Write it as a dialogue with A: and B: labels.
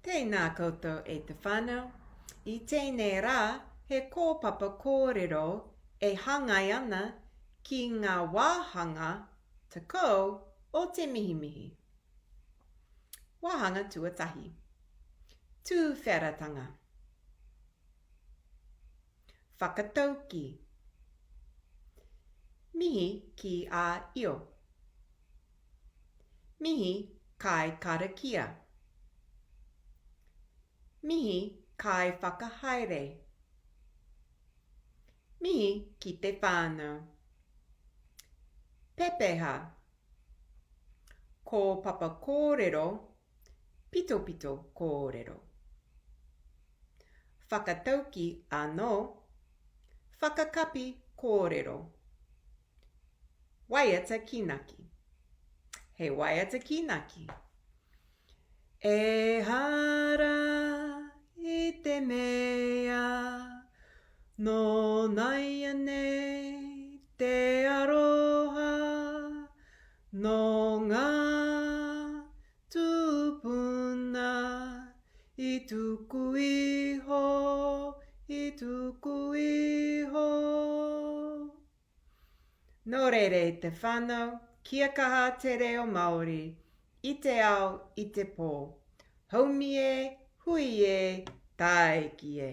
A: Tēnā koutou e te whānau. I tēnei rā, he kōpapa kōrero e hāngai ana ki ngā wāhanga 10 o te mihimihi. Wāhanga tuatahi. Tūwheratanga. Whakataukī. Mihi ki a Io. Mihi kai karakia. Mihi kai whakahaere. Mihi ki te whānau. Pepeha. Kōpapa kōrero, pitopito kōrero. Whakatauki anō, whakakapi kōrero. Waiata kīnaki. He waiata kīnaki. Ehara i te mea nō nāianei te aroha nō ngā tūpuna i tuku iho, i tuku iho. Nō reira e te whānau, kia kaha te reo Māori, i te ao, i te pō. Haumi e, hui e, tāiki e.